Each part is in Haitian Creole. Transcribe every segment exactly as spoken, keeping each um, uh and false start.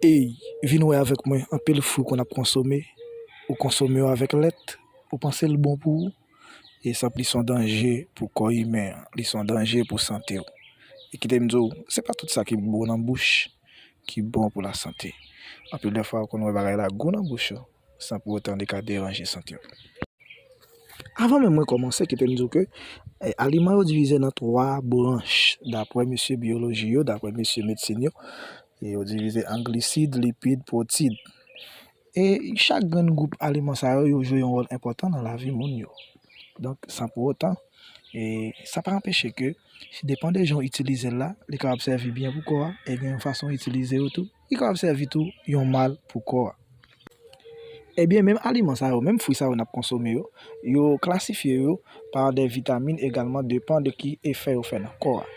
Ey, vin wè avèk mwen, anpil fwi konn ap konsome, ou konsome yo avèk lèt, ou panse l bon pou ou, e sa li se yon danje pou kò imen an, li se yon danje pou sante w. E kite m di w, se pa tout sa ki bon nan bouch ki bon pou lasante. Anpil de fwa, ou konn wè bagay la gou nan bouch ou, san pou otan li ka deranje sante w. Avan menm mwen kòmanse, kite m di w ke, eh, aliman yo divize nan twa branch, daprè mesye biyoloji yo, daprè mesye medsin yo. E yo divize an glisid, lipid, pwotid. E chak grenn gwoup aliman sa yo, yo jwe yon wòl enpòtan nan lavi moun yo. Donk, san pou otan, e sa pa anpeche ke, depan de jan w itilize l la, li kapab sèvi byen pou kò a, e gen yon fason w itilize yo tou, li kapab sèvi tou yon mal pou kò a. Ebyen, menm aliman sa yo, menm fwi sa yo n ap konsome yo, yo klasifye yo pa de vitamin egalman, depan de ki efè yo fè nan kò a.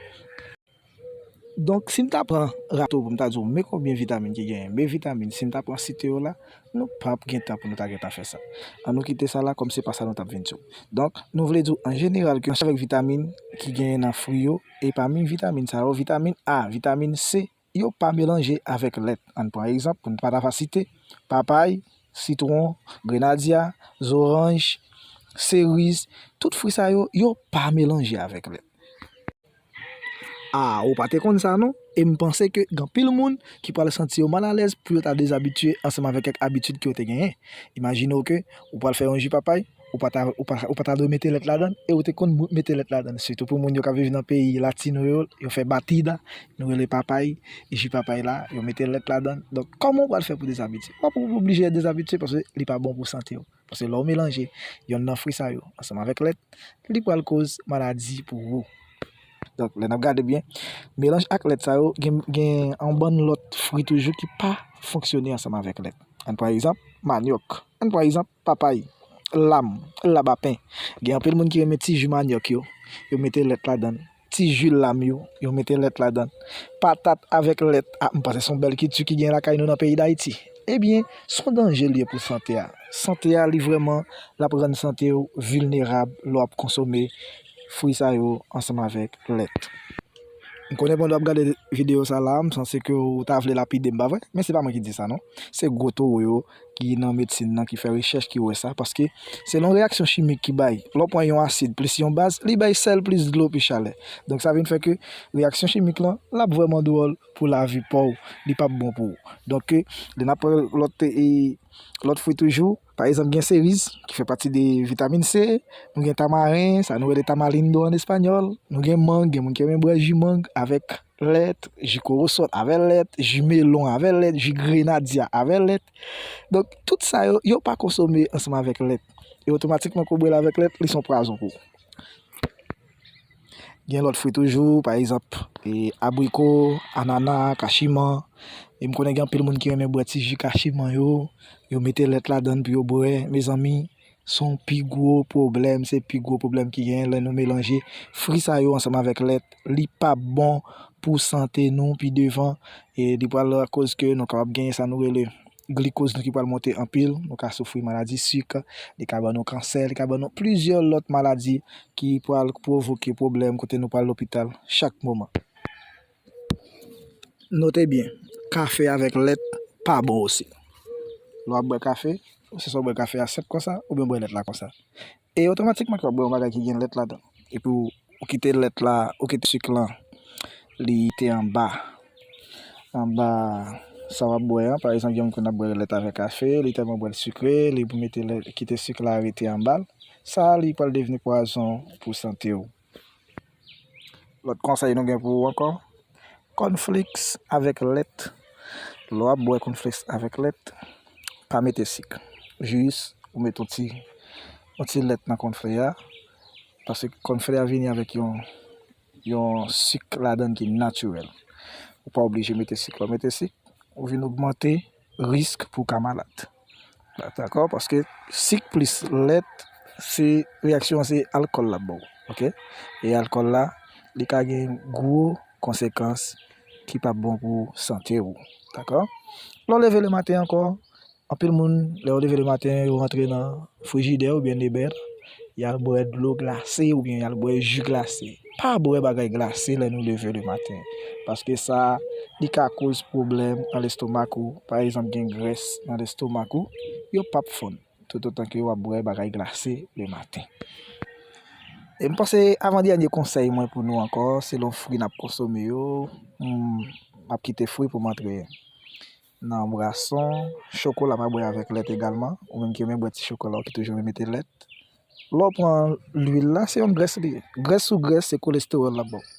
Donk, si m ta pran rato pou m ta di w men konbyen vitamin ki genyen, men vitamin, si m ta pran site yo la, nou p ap gen tan pou nou ta gentan fè sa. An nou kite sa la, kòm se pa sa nou t ap vin di w. Donk, nou vle di w an jeneral ke ansanm avèk vitamin ki genyen nan fwi yo, e pami vitamin sa yo, vitamin A, vitamin C, yo pa melanje avèk lèt. Ann pran egzanp, pou n pa ta va site, papay, sitwon, grenadya, zoranj, seriz, tout fwi sa yo, yo pa melanje avèk lèt. A, ou pa te konn sa non? E m panse ke gen anpil moun ki pral santi yo malalèz pou yo ta dezabitye ansanm avèk kèk abitid ke yo te genyen. Imajine w ke ou pral fè yon ji papay, ou pa ta, ou pa, ou pa ta dwe mete lèt ladan l, e ou te konn mete lèt ladan l. Sitou pou moun yo k ap viv nan peyi latino yo, yo fè batida, nou rele papay, e ji papay la, yo mete lèt ladan l. Donk, kòman w pral fè pou dezabitye? W ap oblije dezabitye paske li pa bon pou sante w. Paske lè w melanje yonn nan fwi sa yo ansanm avèk lèt, li pral koz maladi pou ou. Donk, lè n ap gade byen, melanj ak lèt sa yo, gen, gen yon bann lòt fwi toujou ki pa fonksyone ansanm avèk lèt. Ann pran egzanp, manyòk. Ann pran egzanp, papay, lam, labapen. Gen anpil moun ki renmen ti ji manyòk yo, yo mete lèt ladan l. Ti ji lam yo, yo mete lèt ladan l. Patat avèk lèt, a, m panse se yon bèl kilti ki gen lakay nou nan peyi Dayiti. Ebyen, se yon danje li ye pou sante a. Sante a, li vrèman, l ap rann sante w vilnerab lè w ap konsome fwi sa yo ansanm avèk lèt. M konnen pandan w ap gade videyo sa la, m sanse ke w ta vle lapide m, pa vre? Men se pa mwen ki di sa, non. Se gwo towo yo ki nan medsin nan, ki fè rechèch, ki wè sa, paske se yon reyaksyon chimik ki bay. Lè w pran yon asid plis yon baz, li bay sèl plis dlo pi chalè. Donk, sa vin fè ke reyaksyon chimik lan, l ap vrèman dwòl pou lavi pa w, li p ap bon pou ou. Donk, lè n ap pran lòt, e, lòt fwi toujou, pa egzanp, gen seriz, ki fè pati de vitamin C, nou gen tamaren, sa nou rele tamarindo an espanyòl, nou gen mang, gen moun ki renmen bwè ji mang avèk lèt, ji kowosòt avè lèt, ji melon avè lèt, ji grenadya avè lèt. Donk, tout sa yo, yo pa konsome ansanm avèk lèt. E otomatikman, ke w bwè l avèk lèt, li se yon pwazon pou ou. Gen lòt fwi toujou, pa egzanp, e, abriko, anana, kachiman. E m konnen gen anpil moun ki renmen bwè ti ji kachiman yo, yo mete lèt ladan l pou yo bwè. Mezanmi, se yon pi gwo pwoblèm, se pi gwo pwoblèm ki genyen lè nou melanje fwi sa yo ansanm avèk lèt. Li p ap bon pou sante nou pi devan, e li pral lakoz ke nou kapab genyen sa nou rele glikoz nou ki pral monte anpil, nou ka soufri maladi sik, li ka ban nou kansè, li ka ban nou plizyè lòt maladi ki pral pwovoke pwoblèm kote nou pral lopital chak moman. Note byen, kafe avèk lèt pa bon osi. Lè w ap bwè kafe, se swa w bwè kafe a sèk konsa, oubyen w bwè lèt la konsa. E otomatikman ke w ap bwè yon bagay ki gen lèt ladan. Epi w, ou kite lèt la, ou kite sik lan, li te anba. Anba sa w ap bwè an, pa egzanp, gen moun konn ap bwè lèt avèk kafe, li tèlman bwè l sikre, li mete lèt, kite sik la rete anba l. Sa, li pral devni pwazon pou sante w. Lòt konsèy nou gen pou ou ankò, cornflakes avèk lèt. Lè w ap bwè cornflakes avèk lèt, pa mete sik. Jis ou mete yon ti, yon ti lèt nan cornflakes a, paske cornflakes a vini avèk yon, yon sik ladan l ki natirèl. Ou pa oblije mete sik. Lè w mete sik, ou vin ogmante risk pou w ka malad. Dakò? Paske sik plis lèt, se reyaksyon an, se alkòl l ap ba w. Oke? E alkòl la, li ka gen gwo konsekans ki p ap bon pou sante w. Dakò? Lè w leve lematen ankò, anpil moun, lè yo leve lematen, yo rantre nan frijidè oubyen Neber, y al bwè dlo glase oubyen y al bwè ji glase. pa bwè bagay glase lè nou leve le maten. Paske sa, li ka koz pwoblèm nan lestomak ou. Pa egzanp, gen grès nan lestomak ou, yo p ap fonn toutotan ke w ap bwè bagay glase le maten. E m panse avan dènye konsèy mwen pou nou ankò, selon fwi n ap konsome yo, m ap kite fwi pou m antre nan bwason, chokola m ap bwè avèk lèt egalman, ou menm ki renmen bwè ti chokola, ou ki toujou renmen mete lèt. Lè w pran lwil la, se yon grès li ye. Grès sou grès, se kolestewòl l ap ba w.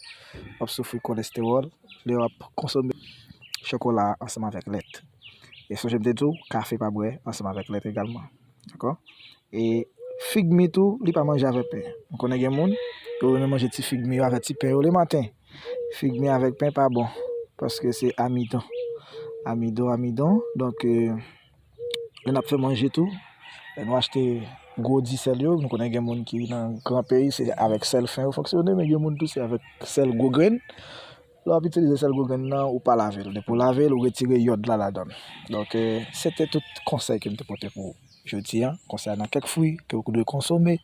W ap soufri kolestewòl lè w ap konsome chokola ansanm avèk lèt. E sonje m te di w, kafe pa bwè ansanm avèk lèt egalman. Dakò? E fig mi tou, li pa manje avèk pen. M konnen gen moun, yo renmen manje ti fig mi yo avèk ti pen yo le maten. Fig mi avèk pen pa bon, paske se amidon. Amidon, amidon. Donk, euh, lè n ap fè manje tou, lè nou achte gwo di sèl yo, nou konnen gen moun ki nan gran peyi, se avèk sèl fen yo fonksyone, men gen moun tou se avèk sèl gwo grenn. Lè w ap itilize sèl gwo grenn nan, ou pa lave l. Depi w lave l, ou retire yòd la ladan l. Donk, euh, se te tout konsèy ke m te pote pou ou jodi a, konsènan kèk fwi ke ou dwe konsome